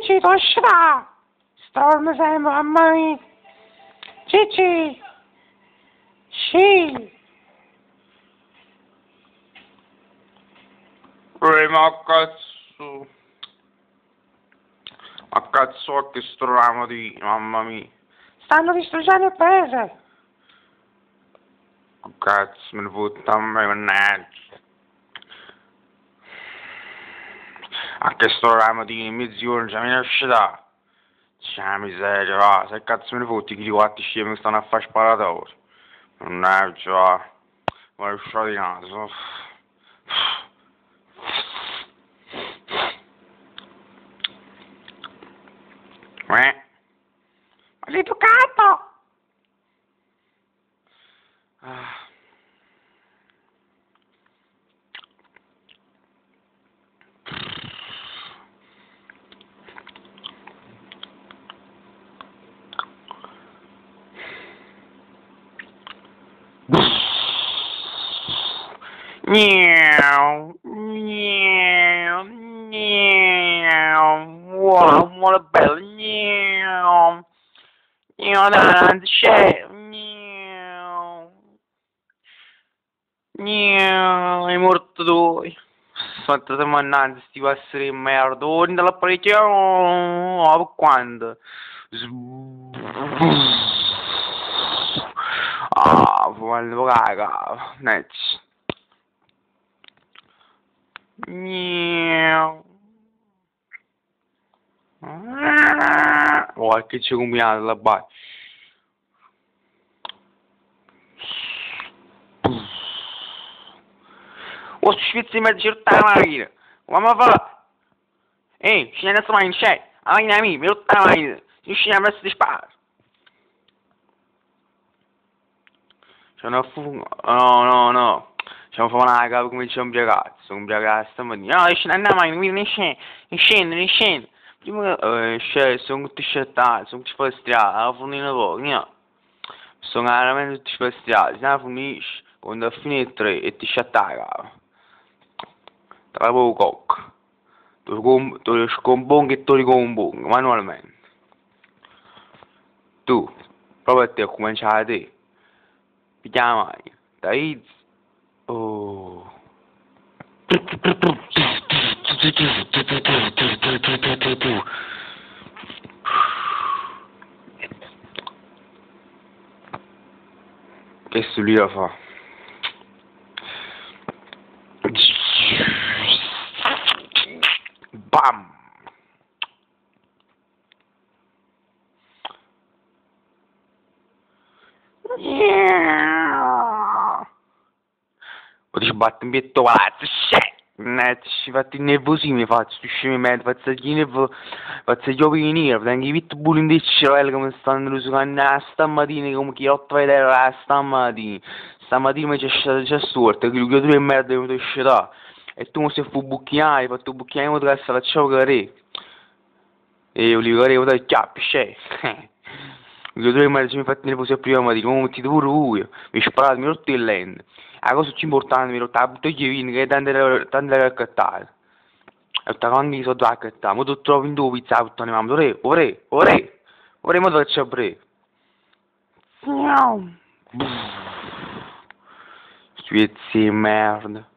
Cicci, tu scetà! Storm sempre, mamma mia! Cicci! Sci! Ma cazzo. Ma cazzo che sto ramo di... Mamma mia. Stanno distruggendo il paese! Cazzo, me ne fotte a me, mannaggia. A che sto ramo di mezzogiorno, già mi è uscita. C'è la miseria, va. Se cazzo me ne fotti, chi quattro scemi che stanno a fare sparatori. Mannaggia, va. Ma è uscito di naso. Ma l'hai toccato! Ah. Meow, meow, meow. Wow, what a bella meow. Meow, c'è. Meow. Meow, è morto tu. Sotto te mannaggia, sti passeri di merda. Oh, dall'apparecchio. Oh, quando? Ah, quando caga. Next. Meow. Oh, che c'è combinato là vai. Oh, schwitzi in mezzo tutta la macchina. Mamma fa. Ehi, scendi adesso macchina, c'è. La macchina mia, mi tutta la macchina. Si scende a mezzo di sparo. C'è una fuga. No, no, no. C'è un una capo come c'è un ragazzo, un ragazzo stamattina. No, scende la macchina, quindi ne scende, ne scende, ne scende. Prima che sono tutti scettati, sono tutti sfastriati, alla fornina poco, no. Sono veramente tutti sfastriati, se la fornisci, quando fine tre e ti sciattacca. Tra poco cocco. Tu scompongo e tu ricompongo, manualmente. Tu, proprio a te, cominciare a te. Piglia la macchina, dai. Oh. Che lì la fa? Bam! Yeah! O ti batte in pietto palazzo, ci fatti nervosino, mi faccio, tu scemi merda, faccio gli nervo, faccio gli occhi neri, tengo i pitbull in cervello come stanno rosicando stamattina, come chi otto vedere stamattina, stamattina mi c'è c'è storto, che tu merda mi uscita, e tu mi sei fu bucchiare, hai fatto bucchiare, mi te faccio cadere, e io li volevo dare chiappi, c'è. Io due merda mi fatti nervoso prima mattina, come mettete pure voi, mi sparate, mi rotto il lente. La cosa più importante mi rotto la bottiglia di vino che è tanto da accattare. E ho anche i soldi da accattare, ma tu trovi in due pizza, puttana mamma, vorrei, vorrei, vorrei, vorrei, ma faccio aprire. Spiezzi di merda.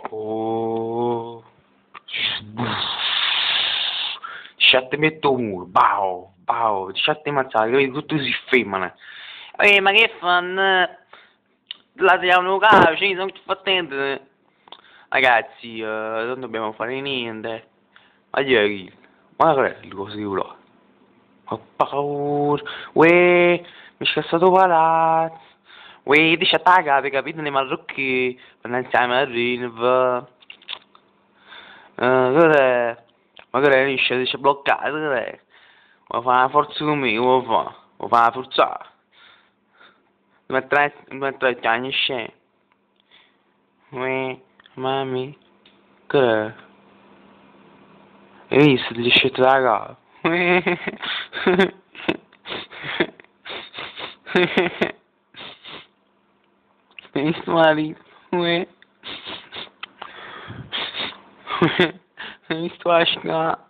Oh. Sciatte metto un muro, bao, bao, sciatte ammazzare, capito? Tutto si fermano. Ma che fanno? La tiriamo calcio, sono tutti attenti. Ragazzi, non dobbiamo fare niente. Ma ieri, ma che è il coso di là? Ho paura. Uè, mi è scassato palazzo. Uè, ti attaccate, capito? Nei marocchi, per andare insieme a Rinv. Cos'è? Ma che è? C'è bloccato, che è? Vuoi fare una forza con me? Vuoi fare? Vuoi fare una forza? Mettere anni scena. Uè, mami. Che è? Hai visto? Ti è scelto la capo. Hai visto marito? Uè. Uè. Mi sto asciugando.